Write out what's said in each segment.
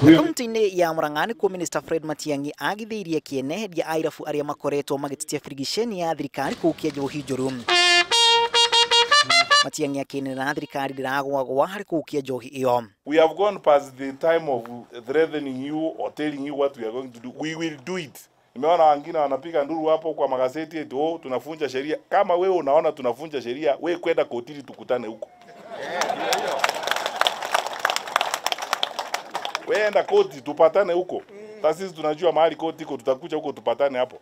Kaunti-inĩ ya Murang'a nĩkuo Minister Fred Matiang'i agithĩirie kĩene endia a irabu arĩa makoretwo magĩtetia birigiceni ya thirikari kũhukia njohi njũru. Matiang'i akĩnena thirikari ndĩragwagwa harĩ kũhukia njohi ĩyo. We have gone past the time of threatening you or telling you what we are going to do. We will do it. Nimeona wengine wanapiga nduru hapo kwa magazeti eti oh, tunafunja sheria. Kama wewe unaona tunafunja sheria, wewe kwenda kotini tukutane huko. Wewe enda koti tupatane huko. Sisi tunajua mahali koti iko, tutakuja huko tupatane hapo.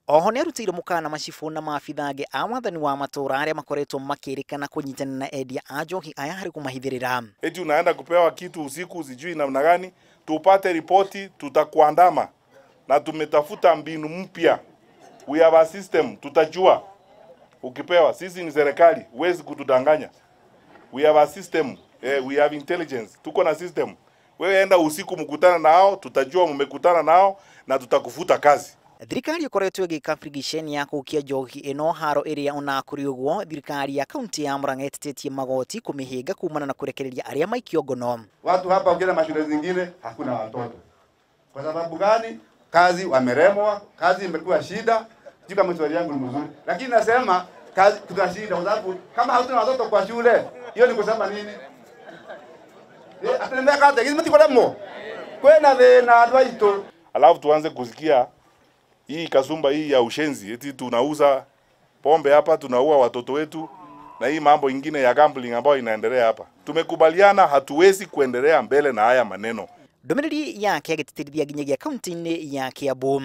Oho nĩarutĩire mũkana macibũ na maabitha angĩ a wathani wa matũũra arĩa makoretwo makĩrĩkana kũnyitana na endia a njohi aya harĩ kũmahithĩrĩra. Eti unaenda kupewa kitu usiku sijui namna gani, tupate ripoti, tutakuandama. Na tumetafuta mbinu mpya. We have a system, tutajua. Ukipewa, sisi ni serikali, huwezi kutudanganya. We have a system, we have intelligence, tuko na system. Wewe enda usiku mkutana nao, tutajua mmekutana nao na tutakufuta kazi. Thirikari ĩkoretwo ĩgĩka birigiceni ya kũhukia njohi ĩno haro ĩrĩa ona kũrĩ ũguo thirikari ya kaunti ya Murang'a ĩtĩtĩtie magoti kũmĩhĩnga kumana na kũrekereria arĩa maikio ngono. Watu hapa ukienda mashule zingine hakuna watoto. Kwa sababu gani? Kazi wameremwa, kazi imekuwa shida. Sijui kama swali yangu ni mzuri, lakini nasema kazi kuna shida kwa sababu kama hatuna watoto kwa shule, hiyo ni kusema nini? Atenenda kata hizi mti kwa mo. Kwena thina andũ aitũ. Alafu tuanze kusikia hii kasumba hii ya ushenzi, eti tunauza pombe hapa, tunaua watoto wetu na hii mambo ingine ya gambling ambayo inaendelea hapa. Tumekubaliana hatuwezi kuendelea mbele na haya maneno. Ndũmĩrĩri yake agĩtĩtĩrithia nginyagia kaunti-inĩ ya Kiambu.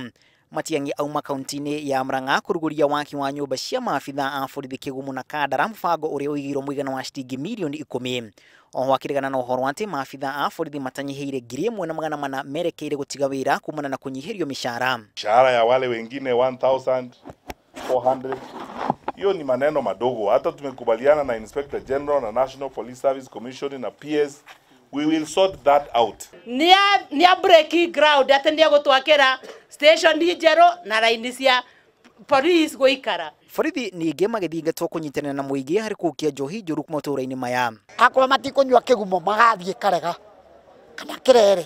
Matiang'i auma kaunti-inĩ ya Murang'a kũrugũria waki wa nyũmba cia maabitha a borithi Kĩgumo na Kandara, mũbango ũrĩa ũigĩirwo mũigana wa ciringi mirioni 10. Oho akĩregana na ũhoro atĩ maabitha a borithi matanyihĩire 1400 merekeire gũtiga wĩra kumana na kũnyihĩrio mĩcara. Mshahara ya wale wengine 1400. Hiyo ni maneno madogo. Hata tumekubaliana na Inspector General na National Police Service Commission na PS, we will sort that out. Nia breaking ground ati ndia gutwakira station njeru na raini cia police guikara. Borithi ningĩ magĩthingatwo kũnyitanĩra na mũingĩ harĩ kũhukia njohi njũru matũũra-inĩ maya. Akorwo matikũnyua kĩgumo magathiĩ Karega kana Kĩrere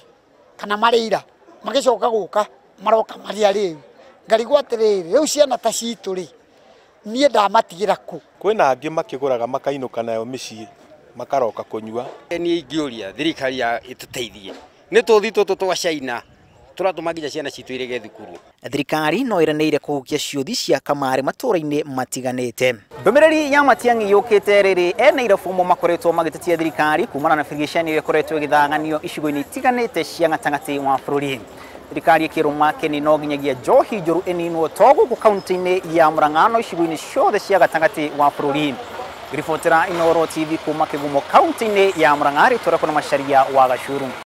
kana Marĩira, magĩcoka gũka maroka marĩ arĩu. Ngarigwo atĩrĩrĩ, rĩu ciana ta citũ rĩ, niĩ ndamatigĩra kũ? Kwĩna angĩ makĩgũraga makainũka nayo mĩciĩ makaroka kũnyua. Niĩ ingĩũria thirikari ya ĩtũteithie, nĩ tũthi tũtũ twa China tũratũma nginya ciana citũ irege thukuru. Thirikari no ĩranĩire kũhukia ciũthi cia kamarĩ matũũra-inĩ matiganĩte. Ndũmĩrĩri ya Matiang'i yũkĩte rĩrĩ ene irabu makoretwo magĩtetia thirikari kumana na birigiceni ĩrĩa ĩkoretwo ĩgĩthaganio icigo-inĩ itiganĩte cia gatagatĩ wa bũrũri. Thirikari ĩkĩrũma kĩni no nginyagia njohi njũru ĩninwo to gũkũ kaunti-inĩ ya Murang'a no icigo-inĩ ciothe cia gatagatĩ wa bũrũri. Ribotera Inooro TV kuma Kĩgumo kaunti-inĩ ya Murang'a, rĩtwa rĩakwa nĩ Macharia wa Gacuru.